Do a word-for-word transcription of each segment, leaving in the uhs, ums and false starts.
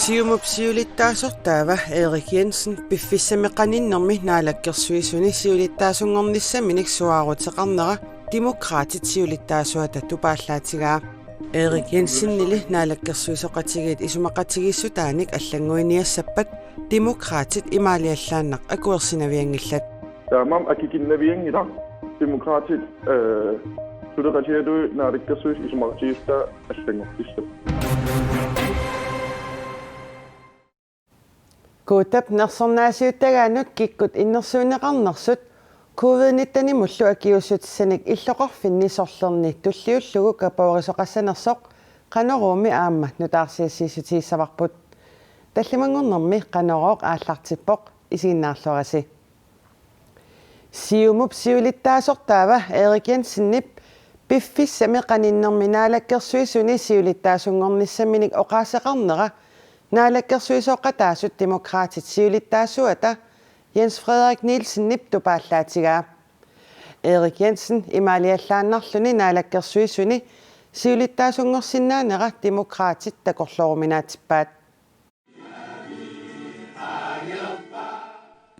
Siumup siulittaasortaava Erik Jensen piffissami qaninnermi naalakkersuisuni siulittaasunngornissaminik suaaruteqarnera Demokraatit siulittaasuata tupaallaatigaa. Erik Jensenili naalakkersuisoqatigiit isumaqatigiissutaanik allannguiniassappat Demokraatit imaaliallaannaq akuersinavianngillat. Taamaammat akikinnavianngilaq Demokraatit, eh, suleqatigalugit naalakkersuisut isumaqatigiissutaa allanngortissappat. Guutap nersornaasiuttagaanut kikkut innersuunneqarnersut covid nitten-imullu akiuussutissanik illoqarfinni sorlerni tulliullugu kapoorisoqassanersoq Qanoruumi aamma nutaarsiassiissutigissavarput. Tallimanngornermi Qanorooq aallartippoq, isiginnaarluarisi. Siumup siulittaasortaava Erik Jensenip piffissami qaninnermi naalakkersuisuni siulittaasunngornissaminik oqaaseqarnera naalakkersuisooqataasut Demokraatit siulittaasuata Jens Frederik Nielsenip tupaallaatigaa. Erik Jensen imaaliallaannarluni naalakkersuisuni siulittaasunngorsinnaanera Demokraatit takorlooruminaatsippaat.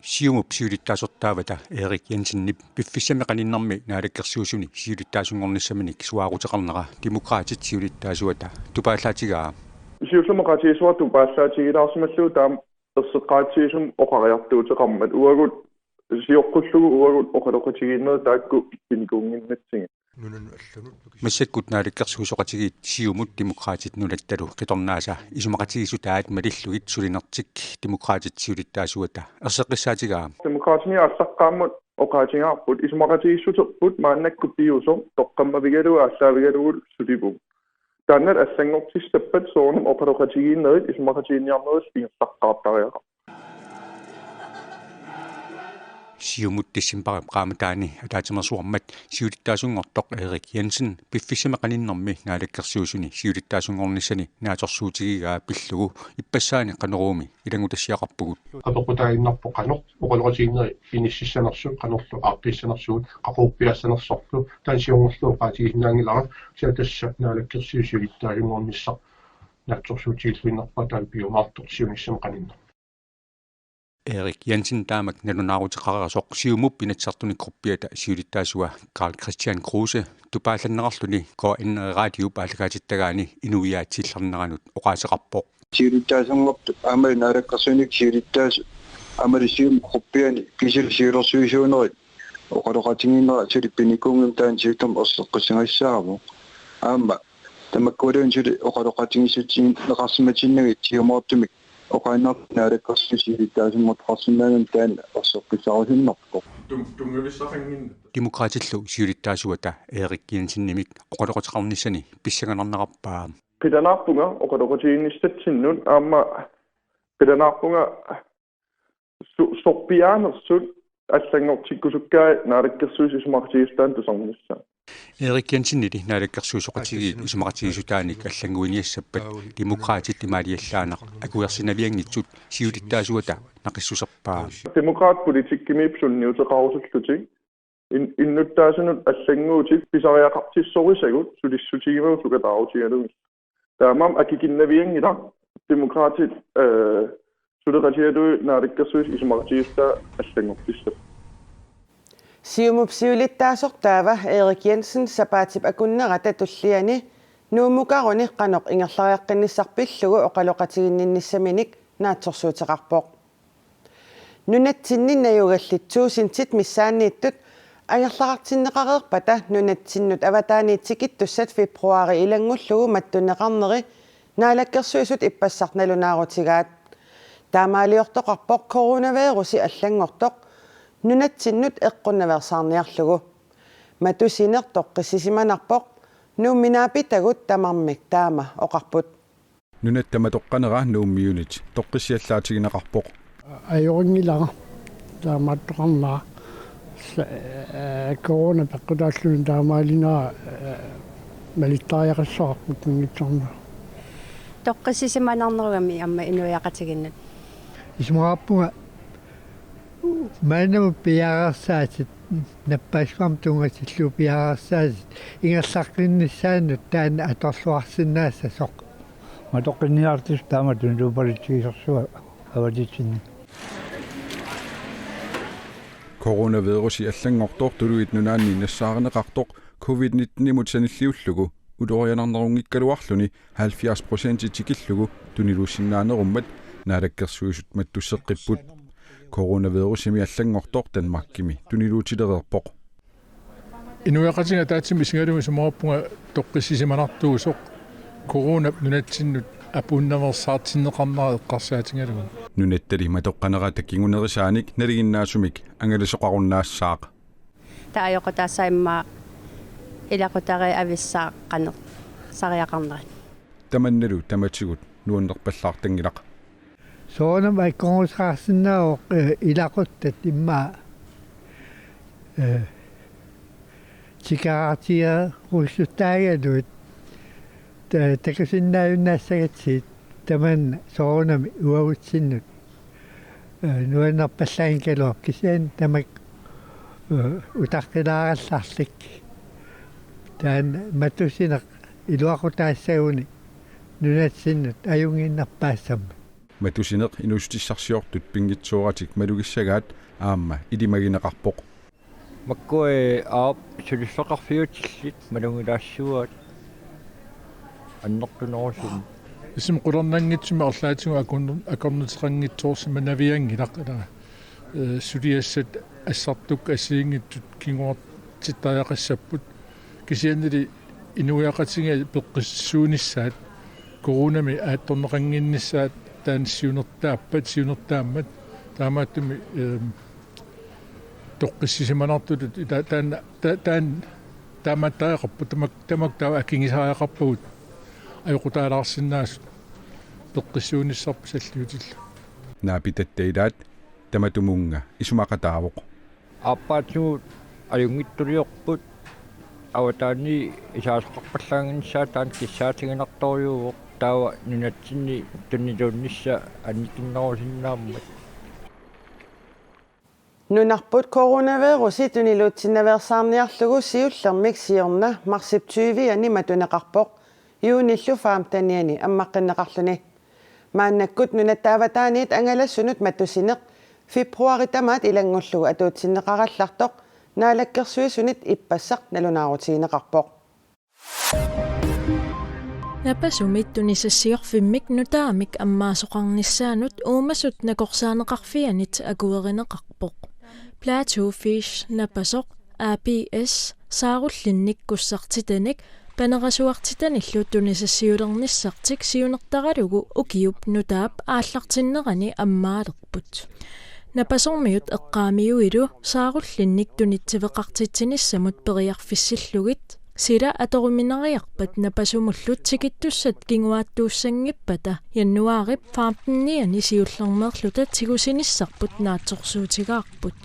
Siumup siulittaasortaavata Erik Jensenip piffissami qaninnermi naalakkersuisuni siulittaasunngornissaminik suaaruteqarnera Demokraatit siulittaasuata tupaallaatigaa. Siullermik oqaatigissuara tupaallaatigilaarsimallugu taama erseqqaatsigisumik oqariartuuteqarmat uagut sioqqullugu uagut oqaloqatigiinnerit taakku pinikuunnginnatsigit. Massakkut naalakkersuisoqatigiit Siumut Demokraatit nunattalu qitornaasa isumaqatigiissutaat malillugit sulinertik Demokraatit siulittaasuata erseqqissaatigaa. Demokraatini aallaqqaammut oqaatigaarput isumaqatigiissuterput maannakkut piviusoq toqqammavigalugu aallaavigalugu sulivugut. Taanna allanngortissappat soorunami oqaloqatigiinnerit isumaqatiginninniarnerit ingerlaqqaartariaqarput. Siumut decembarip qaammataani ataatsimeersuarmat siulittaasunngortoq Erik Jensen piffissami qaninnermi naalakkersuisuni siulittaasunngornissani naatsorsuutigigaa pillugu ippassaani Qanoruumi ilanngutassiaqarpugut. Apeqqutaaginnarpoq qanoq oqaloqatigiinnerit inississanersut qanorlu aaqqiissanersugut qaqugu piaassanersorlu taanna siunngorlugu oqaatigisinnaanngilara, kisianni tassa naalakkersuisuni siulittaasunngornissaq naatsorsuutigilluinnarpaa taanna piumaartoq siunissami qaninnermi. Erik Jensen taamak nalunaaruteqareersoq Siumup Inatsisartuni gruppiata siulittaasua Karl-Kristian Kruse tupaallanneqarluni K N R Radiup aallakaatittagaani inuiaatsillerneranut oqaaseqarpoq. Siulittaasunngortut aamma naalakkersuinik siulittaasut aamma Siumup gruppiani kisianni siulersuisuunerit oqaloqatigiinnerat suli pinikuunngimmat taanna siullermik erseqqissagassaraarpoq. Aamma tamakkualuunniit suli oqaloqatigiissutinneqarsimatinnagit siumoortumik oqaannartumik naalakkersuisut siulittaasunngortoqarsinnaanani taanna erseqqissarusunnarpoq. Demokraatillu siulittaasuata Erik Jensenimik oqaloqateqarnissani pissanganarnerarpaa. Qilanaarpunga oqaloqatigiinnissatsinnut aamma qilanaarpunga su-, sorpiaanersut allanngortikkusukkaat naalakkersuisut isumaqatigiissutaannik tusarnissaat. Erik Jensenili naalakkersuisoqatigiit isumaqatigiissutaanik allannguiniassappat Demokraatit imaaliallaannaq akuersinavianngitsut siulittaasuata naqissuserpaa. Demokraatit politikkimiipput sunniuteqarusullutik in-, innuttaasunut allannguutit pisariaqartissorisagut sulissutigivagut sukataarutigalugit. Taamaammat akikinnavianngilaq Demokraatit, eh, suleqatigalugit naalakkersuisut isumaqatigiissutaa allanngortissappat. Siumup siulittaasortaava Erik Jensen sapaatip akunnerata tulliani Nuummukaruni qanoq ingerlariaqqinnissaq pillugu oqaloqatiginninnissaminik naatsorsuuteqarpoq. Nunatsinni najugallit tuusintit missaanniittut angerlaqartinneqareerpata nunatsinnut avataaniit tikittussat februaari ilanngullugu mattunneqarneri naalakkersuisut ippassaq nalunaarutigaat. Taamaaliortoqarpoq coronavirusi allanngortoq nunatsinnut eqqunnaveersaarniarlugu. Matusineq toqqissisimanarpoq, Nuummi naapitagut tamarmik taama oqarput. Nunatta matoqqanera Nuummiunit toqqissiallaatigineqarpoq. Ajorinngilanga taamaattoqarnera. Sa-, eh, corona peqqutaalluni taamaalinera, eh, malittariaqassavarput tunngitsoornera. Toqqissisimanarnerugami aamma inuiaqatigiinnut. Isumaqarpunga maannamut piareersaatit, nappaassuarmut tunngatillugu piareersaatit ingerlaqqinnissaannut taanna atorluarsinnaassasoq. Matoqqinniartut taamatut tuniluuppalutsigisimassavut avatitsinni. Coronavirusi allanngortoq Tuluit Nunaanni nassaarineqartoq covid nitten-imut sanilliullugu ulorianarnerunngikkaluarluni halvfjerds procent tikillugu tuniluussinnaanerummat Naalakkersuisut mattusseqqipput. Coronavirusimi allanngortoq Danmarkimi tuniluutilereerpoq. Inuiaqatigiit ataatsimik isigalugu isumaqarpunga toqqissisimanartuusoq coronap nunatsinnut apuunnaveersaartinneqarnera eqqarsaatigalugu. Nunattali matoqqanerata kingunerisaanik nalinginnaasumik angalasoqarunnaassaaq. Taava ajoqutaassaaq immaqa ilaqutariit avissaaq qanoq sariaqarnerat. Tamannalu tamatigut nuannerpallaartanngilaq. Soorunami akkorusaarsinnaavoq, eh, ilaquttat immaqa, eh, tikeraartigerussuttaagaluit ta-, takusinnaajunnaassagatsigit tamanna soorunami uagutsinnut, eh, nuannerpallaanngikkaluarpoq kisianni tamakku, eh, utaqqilaarallarlik. Taanna matusineq iluaqutaassaguni nunatsinnut ajunnginnerpaassammat. Matusineq inuussutissarsiortut pinngitsooratik malugissagaat aamma ilimagineqarpoq. Makkua aap suliffeqarfiutillit malugilaassavaat annertunerusumik. Isum qularnanngitsumik arlaatigut akorn-, akornuteqanngitsoorsimanavianngilaq ilaa. Eh, suliassat assartukkut assigiinngitsut kinguartittariaqassapput. Kisiannili inuiaqatigiit peqqissuunissaat, coronami aattorneqannginnissaat taanna siunertaappat, siunertaammat, taamaattumik, ehm, toqqissisimanartutut ita-, taanna, ta-, taanna, taamaattariaqarpoq, tamak-, tamakku taava akigisariaqarpagut ajoqutaalaarsinnaasut peqqissuunissarput salliutillu. Naapitatta ilaat tamatumunnga isumaqataavoq. Aappaatigut ajunngitsuliorput avataani isaasaqarpallaannginnissaa taanna kissaatiginartorujuuvoq taava nunatsinni tuniluunnissaa annikinnerusinnaammat. Nunarput coronavirusi tuniluutsinnaveersaarniarlugu siullermik siorna marsip tyve-ani matuneqarpoq, juunillu femten-iani ammaqqinneqarluni. Maannakkut nunatta avataaniit angalasunut matusineq februaarip tamaat ilanngullugu atuutsinneqarallartoq Naalakkersuisunit ippassaq nalunaarutigineqarpoq. Napasumit tunisassiorfimmik nutaamik ammaasoqarnissaanut uumasut nakorsaaneqarfianit akuerineqarpoq. Plateau Fish Napasoq A P S saarullinnik kussartitanik panerasuartitanillu tunisassiulernissartik siunertaralugu ukiup nutaap aallartinnerani ammaalerput. Napasormiut eqqaamiuilu saarullinnik tunitsiveqartitsinissamut periarfissillugit sila atoruminariarpat napasumullu tikittussat kinguaattuussanngippata januaarip femten-iani siullermeerluta tigusinissarput naatsorsuutigaarput.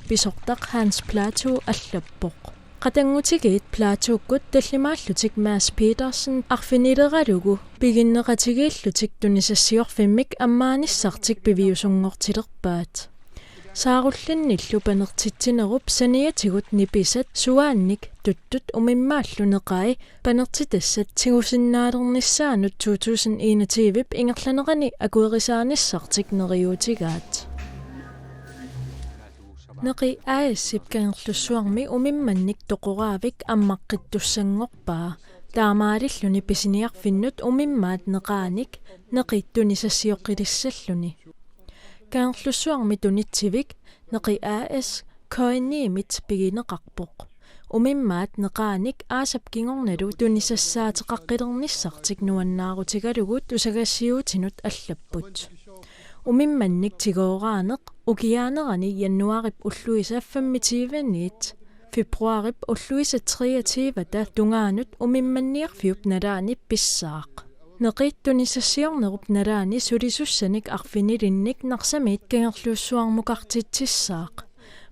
Pisortaq Hans Platou allappoq. Qatanngutigiit Platoukkut tallimaallutik Mads Petersen arfinileralugu piginneqatigiillutik tunisassiorfimmik ammaanissartik piviusunngortilerpaat. Saarullinnillu panertitsinerup saniatigut nipisat suaannik tuttut umimmaallu neqai panertitassat tigusinnaalernissaannut to tusind enogtyve-p ingerlanerani akuerisaanissartik neriuutigaat. Neqi A/S-ip Kangerlussuarmi umimmannik toqoraavik ammaqqittussanngorpaa. Taamaalilluni pisiniarfinnut umimmaat neqaanik neqi tunisassiooqqilissalluni. Kangerlussuarmi tunitsivik Neqi A/S K N I-mit pigineqarpoq. Umimmaat neqaanik aasap kingornalu tunisassaateqaqqilernissartik nuannaarutigalugu tusagassiuutinut allapput. Umimmannik tigooraaneq ukiaanerani januaarip ulluisa femogtyve-niit februaarip ulluisa treogtyve-ta tungaanut umimmanniarfiup nalaani pissaaq. Neqi tunisassiornerup nalaani sulisussanik arfinilinnik Narsamiit Kangerlussuarmukartitsissaaq.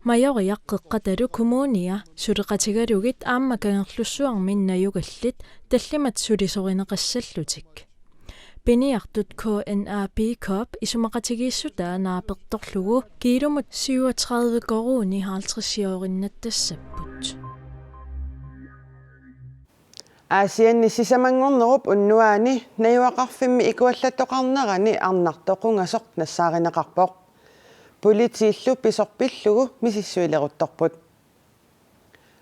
Majoriaq Qeqqatalu Kommunia suleqatigalugit aamma Kangerlussuarmi najugallit tallimat sulisorineqassallutik. Piniartut K N A P Corp isumaqatigiissutaa naapertorlugu kiilumut syvogtredive koruuni halvtreds-iorinnattassapput. Aasianni sisamanngornerup unnuaani najugaqarfimmi ikuallattoqarnerani arnartoq qungasoq nassaarineqarpoq. Politiillu pisoq pillugu misissuileruttorput.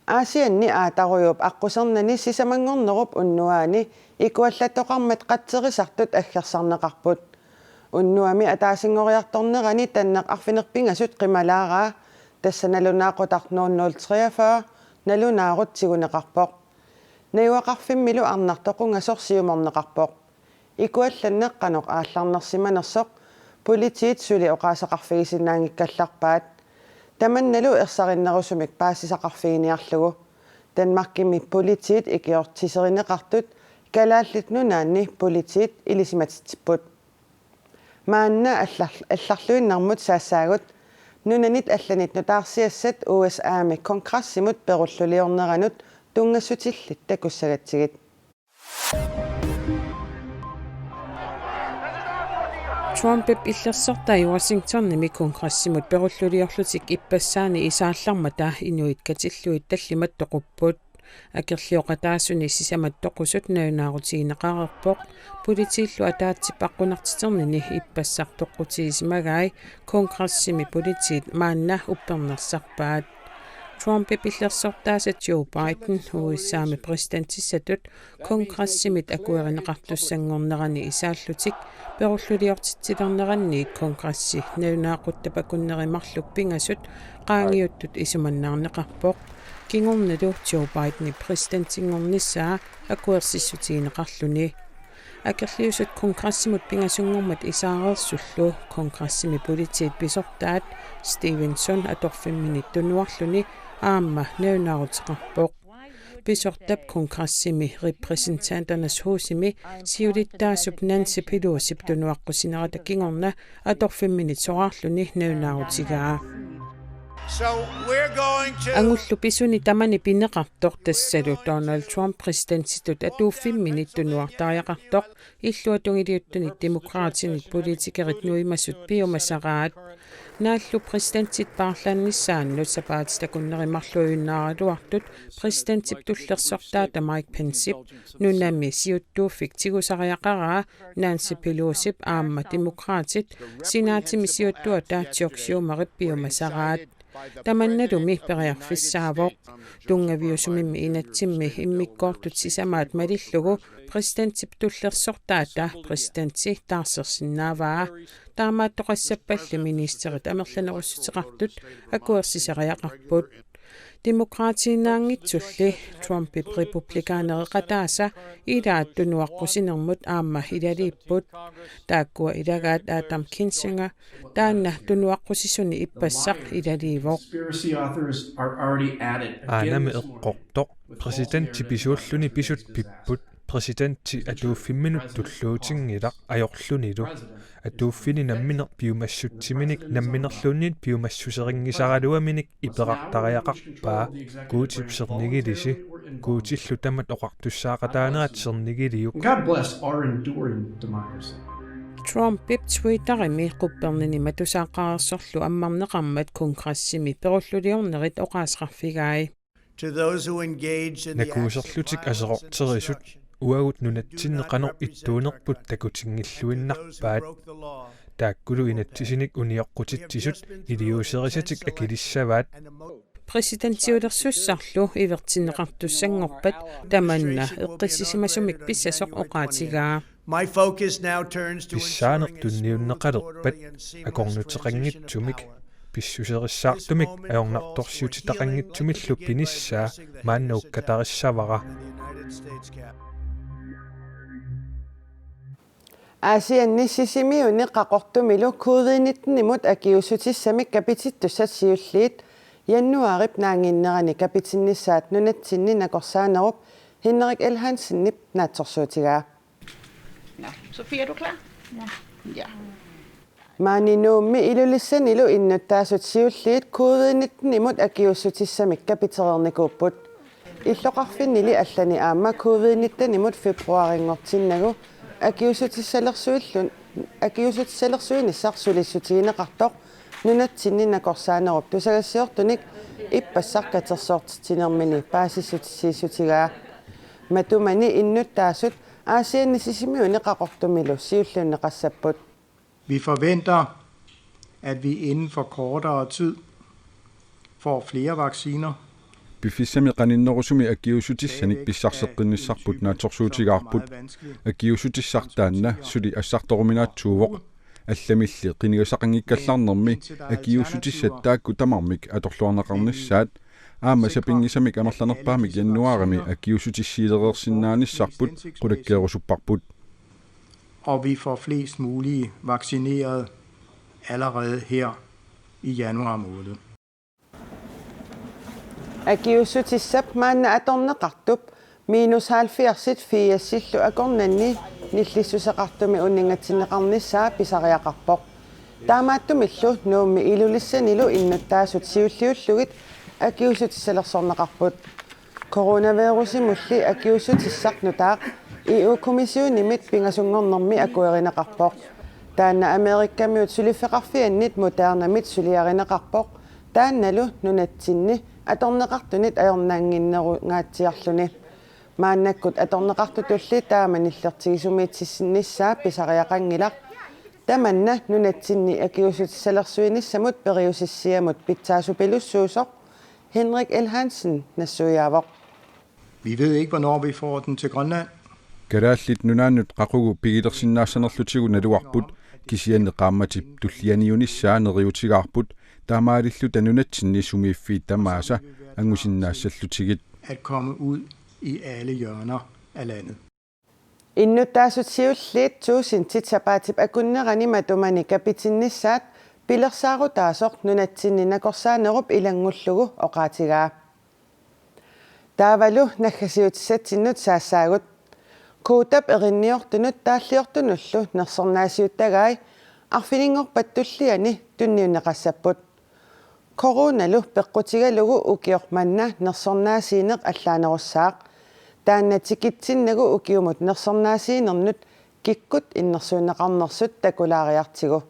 Aasianni aatarujuup aqqusernani sisamanngornerup unnuaani ikuallattoqarmat qatserisartut aggersarneqarput. Unnuami ataasinngoriartornerani tanneq arfineq-pingasut qimalaaraa, tassa nalunaaqutaq nul nul treogfyrre nalunaarut tiguneqarpoq. Najugaqarfimmilu arnartoq qungasoq siumorneqarpoq. Ikuallanneq qanoq aallarnersimanersoq politiit suli oqaaseqarfigisinnaanngikkallarpaat. Tamannalu ersarinnerusumik paasisaqarfiginiarlugu. Danmarkimi politiit ikiortiserineqartut Kalaallit Nunaanni politiit ilisimatitsipput. Maanna allar-, allarluinnarmut saassaagut. Nunanit allanit nutaarsiassat U S A-mi kongressimut perulluliorneranut tunngassutillit takussagatsigit. Trumpip illersortai Washingtonimi kongressimut perulluliorlutik ippassaani isaallarmata inuit katillugit tallimat toqupput. Akerlioqataasuni sisamat toqusut nalunaarutigineqareerpoq. Politiillu ataatsip aqqunartiternini ippassaq toqqutigisimagai kongressimi politiit maanna uppernarsarpaat. Trumpip illersortaasa Joe Biden U S A-mi præsidentissatut kongressimit akuerineqartussanngornerani isaallutik perulluliortitsilernerannit kongressi nalunaaqutap akunneri marluk pingasut qaangiuttut isumannaarneqarpoq. Kingornalu Joe Bidenip præsidentinngornissaa akuersissutigineqarluni. Akerliusut kongressimut pingasunngormat isaareersullu kongressimi politiit pisortaat Stevenson atorfimminit tunuarluni aamma nalunaaruteqarpoq. Pisortap kongressimi Repræsentanternes Husimi siulittaasup Nancy Pelosip tunuaqqusinerata kingorna atorfimminit soraarluni nalunaarutigaa. So we're going to Angullu pisuni tamani pineqartoq tassalu Donald Trump præsidentitut atuuffimminit tunuartariaqartoq illuatungiliuttunit Demokraatinit politikerit nuimasut piumasaraat. Naallu præsidentit paarlaannissaannut sapaatit akunneri marluinnaaraluartut præsidentip tullersortaata Mike Pencep nunami siuttuuffik tigusariaqaraa Nancy Pelosip aamma Demokraatit senaatimi siuttuata Chuck Schumerip piumasaraat. Tamannalumi periarfissaavoq. Tunngaviusumimmi inatsimmi immikkoortut sisamaat malillugu præsidentip tullersortaata præsidenti taarsersinnaavaa. Taamaattoqassappalli ministerit amerlanerussuteqartut akuersisariaqarput. Demokraatiinnaanngitsulli Trumpip republikanereqataasa ilaat tunuaqqusinermut aamma ilaliipput. Taakkua ilagaat Adam Kinzinger, taanna tunuaqqusisuni ippassaq ilaliivoq. Conspiracy authors are already at it. Aanami eqqortoq, præsidenti pisuulluni pisut pipput, præsidenti atuuffimminut tulluutinngilaq ajorlunilu. Atuuffini nammineq piumassutsiminik namminerluunniit piumassuserinngisaraluaminik iperartariaqarpaa. Guutip sernigilisi. Guutillu tamat oqartussaaqataanerat sernigiliuk. God bless our enduring democracy. Trumpip Twitterimi quppernini matusaaqareersorlu ammarneqarmat kongressimi perulluliornerit oqaaseqarfigai. To those who engaged in the acts of violence and destruction, you have been recognized as those who broke the law. Nakuuserlutik aserorterisut uagut nunatsinni qanoq ittuunerput takutinngilluinnarpaat. Taakkulu inatsisinik unioqqutitsisut iliuuserisatik akilissavaat. Præsidentiulersussarlu ivertinneqartussanngorpat tamanna eqqissisimasumik pissasoq oqaatigaa. My focus now turns to ensuring a smooth, orderly, and seamless election. Pissaaneq tunniunneqalerpat akornuteqanngitsumik, pissuserissaartumik ajornartorsiutitaqanngitsumillu pinissaa maanna ukkatarissavara. Aasianni Sisimiuni Qaqortumilu covid nitten-imut akiuussutissamik kapitittussat siulliit januaarip naannginnerani kapitinnissaat nunatsinni nakorsaanerup Henrik L. Hansenip naatsorsuutigaa. Nå, Sofie, er du klar? Ja. Ja. Maani Nuummi Ilulissanilu innuttaasut siulliit covid nitten-imut akiuussutissamik kapitereernikuupput. Illoqarfinnili allani aamma covid nitten-imut februaarinngortinnagu akiuussutissalersuillun-, akiuussutissalersuinissaq sulissutigineqartoq nunatsinni nakorsaanerup tusagassiortunik ippassaq katersoortitsinermini paasissutissiissutigaa. Matumani innuttaasut Aasianni Sisimiuni Qaqortumilu siulliunneqassapput. Vi forventer, at vi inden for kortere tid får flere vacciner. Piffissami qaninnerusumi akiuussutissanik pissarseqqinnissarput naatsorsuutigaarput. Akiuussutissaq taanna suli assartoruminaatsuuvoq. Allamilli qinigasaqanngikkallarnermi akiuussutissat taakku tamarmik atorluarneqarnissaat. Aamma sapinngisamik amerlanerpaamik januaarimi akiuussutissiilereersinnaanissarput qulakkeerusupparput. Og vi får flest mulige vaccineret allerede her i januar måned. Akiuussutissap maanna atorneqartup minus halvfjerdsit firsillu akornanni nillissuseqartumi uninngatsinneqarnissaa pisariaqarpoq. Taamaattumillu Nuummi Ilulissanilu innuttaasut siulliullugit akiuussutissalersorneqarput. Coronavirusimulli akiuussutissaq nutaaq E U-kommissionimit pingasunngornermi akuerineqarpoq. Taanna Amerikamiut suliffeqarfiannit Modernamit suliarineqarpoq. Taannalu nunatsinni atorneqartunit ajornannginnerungaatsiarluni. Maannakkut atorneqartutulli taama nillertigisumiitsissinnissaa pisariaqanngilaq. Tamanna nunatsinni akiuussutissalersuinissamut periusissiamut pitsaasupilussuusoq Henrik L. Hansen nassuiaavoq. Vi ved ikke, hvornår vi får den til Grønland. Kalaallit Nunaannut qaqugu pigilersinnaassanerlutigu naluarput, kisianni qaammatip tullianiunissaa neriuutigaarput, taamaalilluta nunatsinni sumiiffiit tamaasa angusinnaassallutigit. At komme ud i alle hjørner af landet. Innuttaasut siulliit tuusintit sapaatip akunnerani matumani kapitinnissaat pilersaarutaasoq nunatsinni nakorsaanerup ilanngullugu oqaatigaa. Taavalu naggasiutissatsinnut saassaagut. Kuutap erinniortunut taalliortunullu nersornaasiuttagai arfininngorpat tulliani tunniunneqassapput. Coronalu peqqutigalugu ukioq manna nersornaasiineq allaanerussaaq. Taanna tikitsinnagu ukiumut nersornaasiinernut kikkut innersuunneqarnersut takulaariartigu.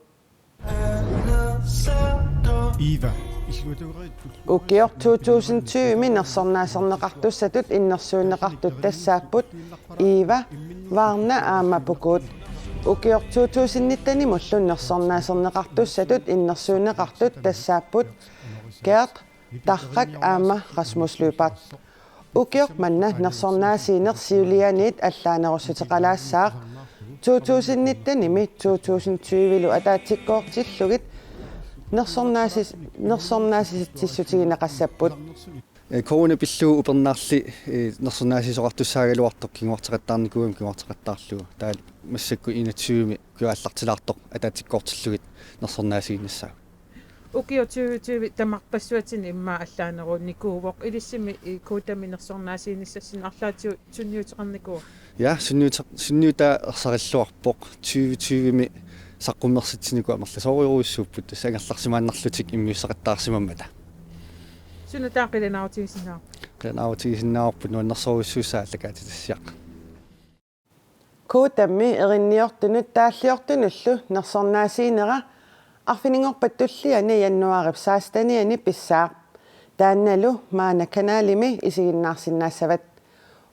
Eva. Ukioq to tusind tyve-mi nersornaaserneqartussatut innersuunneqartut tassaapput Eva, Varna aamma Pukuut. Ukioq to tusind nitten-imullu nersornaaserneqartussatut innersuunneqartut tassaapput Gert, Tarrak aamma Rasmus Lyberth. Ukioq manna nersornaasiineq siulianiit allaanerussuteqalaassaaq. To tusind nitten-imi to tusind tyve-lu ataatsikkoortillugit nersornaasis-, nersornaasitsissutigineqassapput. Ee, corona pillugu upernaarli, ee, nersornaasiisoqartussaagaluartoq kinguarteqattaarnikuugami kinguarteqattaarlugu. Taava massakkut enogtyve-mi ukiup aallartilaartoq ataatsikkoortillugit nersornaasiinnassaagut. Ukioq tyve tyve tamarpassuatsinni immaqa allaanerunikuuvoq, ilissimi, ee, Kuutami nersornaasiinissassinnik arlaatigut sunniuteqarnikuua? Ja, sunniute-, sunniutaa ersarilluarpoq. Tyve tyve-mi saqqummersitsinikuuaat amerlasoorujussuupput, tassa angerlarsimaannarlutik immiusseqattaarsimammata. Suna taava qilanaarutigisinnaava? Qilanaarutigisinnaarput nuannersorujussuussaaq aallakaatitassiaq. Kuutami erinniortunut taalliortunullu nersornaasiinera arfininngorpat tulliani januaarip sekstenianni pissaaq. Taannalu maanna kanalimi isiginnaarsinnaassavat.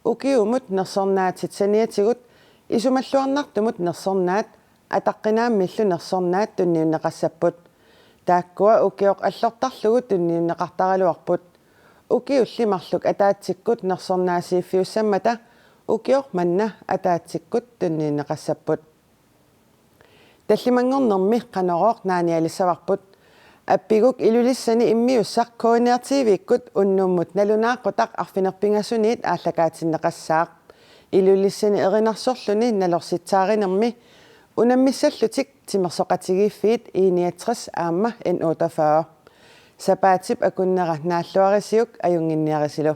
Ukiumut nersornaatit saniatigut isumalluarnartumut nersornaat ataqqinaammillu nersornaat tunniunneqassapput. Taakkua ukioq allortarlugu tunniunneqartaraluarput. Ukiulli marluk ataatsikkut nersornaasiiffiussammata ukioq manna ataatsikkut tunniunneqassapput. Tallimanngornermi Qanorooq naanialissavarput. Appiguk Ilulissani immiussaq K N R T V-kkut unnummut nalunaaqutaq arfineq-pingasuniit aallakaatinneqassaaq. Ilulissani erinarsorluni nalorsitsaarinermi unammissallutik timersoqatigiiffiit I niogtres aamma N otteogfyrre. Sapaatip akunnera naalluarisiuk ajunnginniarisilu.